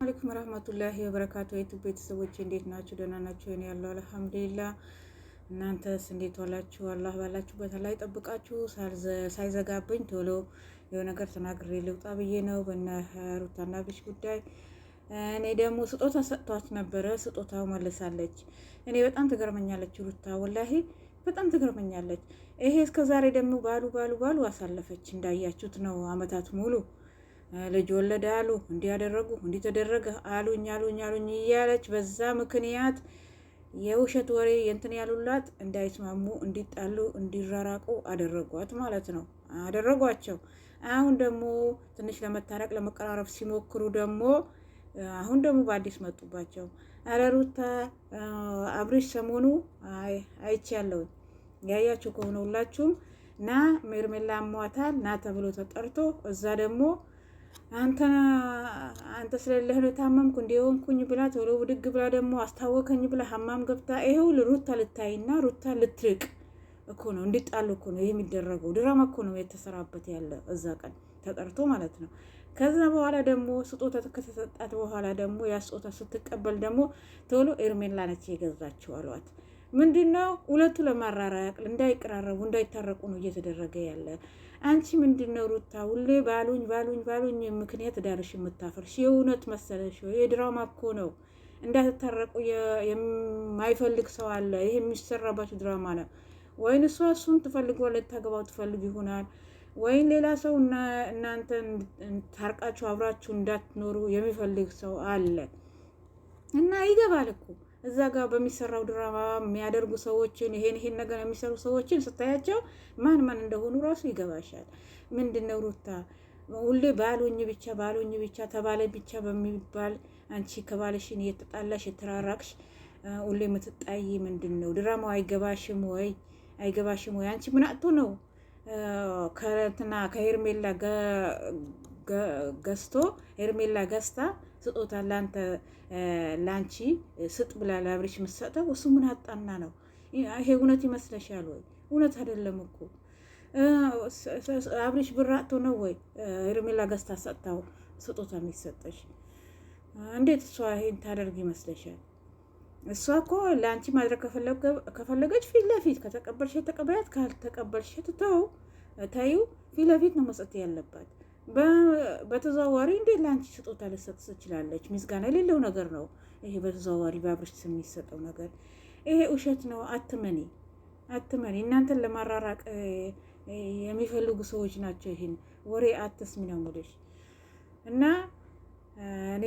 አለይኩም ወረህመቱላሂ ወበረካቱ። የዩቱብ ቤተሰቦች እንዴት ናችሁ? ደህና ናችሁ? እኔ ያለው አልሐምዱሊላህ። እናንተስ እንዴት ዋላችሁ? አላህ ባላችሁበት አላህ ይጠብቃችሁ። ሳይዘጋብኝ ቶሎ የሆነ ነገር ተናግሬ ልውጣ ብዬ ነው በነ ሩታና አብርሽ ጉዳይ። እኔ ደግሞ ስጦታ ሰጥቷት ነበረ፣ ስጦታው መልሳለች። እኔ በጣም ትገርመኛለች ሩታ፣ ወላሂ በጣም ትገርመኛለች። ይሄ እስከ ዛሬ ደግሞ ባሉ ባሉ ባሉ አሳለፈች። እንዳያችሁት ነው አመታት ሙሉ ልጅ ወለደ አሉ፣ እንዲህ ያደረጉ እንዲህ ተደረገ አሉኝ አሉኝ አሉኝ እያለች በዛ ምክንያት የውሸት ወሬ የእንትን ያሉላት እንዳይስማሙ፣ እንዲጣሉ፣ እንዲራራቁ አደረጓት ማለት ነው፣ አደረጓቸው። አሁን ደግሞ ትንሽ ለመታረቅ ለመቀራረብ ሲሞክሩ ደግሞ አሁን ደግሞ በአዲስ መጡባቸው። ኧረ ሩታ አብርሽ ሰሞኑ አይቻለሁ፣ ያያችሁ ከሆነ ሁላችሁም ና ሜርሜላ አሟታል ና ተብሎ ተጠርቶ እዛ ደግሞ አንተ አንተ ስለሌለህ ነው የታመምኩ እንዲሆንኩኝ ብላ ቶሎ ብድግ ብላ ደግሞ አስታወከኝ ብላ ሀማም ገብታ ይኸው ሩታ ልታይና ሩታ ልትርቅ እኮ ነው፣ እንዲጣሉ እኮ ነው ይሄ የሚደረገው። ድራማ እኮ ነው የተሰራበት ያለ እዛ ቀን ተጠርቶ ማለት ነው። ከዛ በኋላ ደግሞ ስጦታ ከተሰጣት በኋላ ደግሞ ያ ስጦታ ስትቀበል ደግሞ ቶሎ ኤርሜላ ነች የገዛችው አሏት። ምንድነው ሁለቱ ለማራራቅ እንዳይቀራረቡ እንዳይታረቁ ነው እየተደረገ ያለ። አንቺ ምንድነው ሩታ ሁሌ ባሉኝ ባሉኝ ባሉኝ ምክንያት ዳርሽ የምታፈርሽ የእውነት መሰለሽ? የድራማ እኮ ነው። እንዳትታረቁ የማይፈልግ ሰው አለ። ይሄ የሚሰራባቸው ድራማ ነው። ወይን እሷ እሱን ትፈልገዋለች፣ ልታገባው ትፈልግ ይሆናል። ወይን ሌላ ሰው እናንተ ታርቃችሁ አብራችሁ እንዳትኖሩ የሚፈልግ ሰው አለ እና ይገባል እኮ እዛ ጋር በሚሰራው ድራማ የሚያደርጉ ሰዎችን ይሄን ይሄን ነገር የሚሰሩ ሰዎችን ስታያቸው ማን ማን እንደሆኑ ራሱ ይገባሻል። ምንድን ነው ሩታ ሁሌ ባሉኝ ብቻ ባሉኝ ብቻ ተባለ ብቻ በሚባል አንቺ ከባልሽን እየተጣላሽ የተራራቅሽ ሁሌ የምትጣይ ምንድን ነው ድራማው? አይገባሽም ወይ አይገባሽም ወይ? አንቺ ምን አጥቶ ነው ከእንትና ከሄርሜላ ገዝቶ ሄርሜላ ገዝታ ስጦታ ላንተ ላንቺ ስጥ ብላ ለአብርሽ የምትሰጠው እሱ ምን አጣና ነው? ይሄ እውነት ይመስለሻል ወይ? እውነት አይደለም እኮ አብርሽ ብር አጥቶ ነው ወይ ሄርሜላ ገዝታ ሰጥታው ስጦታ የሚሰጠሽ? እንዴት እሷ ይሄን ታደርግ ይመስለሻል? እሷ እኮ ለአንቺ ማድረግ ከፈለገች ፊት ለፊት ከተቀበልሽ ተቀበያት፣ ካልተቀበልሽ ትተው ታዩ ፊት ለፊት ነው መስጠት ያለባት። በተዘዋዋሪ እንዴት ለአንቺ ስጦታ ልሰጥ ትችላለች? ምስጋና የሌለው ነገር ነው ይሄ። በተዘዋዋሪ በአብርሽ ስም የሚሰጠው ነገር ይሄ ውሸት ነው። አትመኒ፣ አትመኒ። እናንተን ለማራራቅ የሚፈልጉ ሰዎች ናቸው። ይህን ወሬ አትስሚ ነው የምልሽ እና እኔ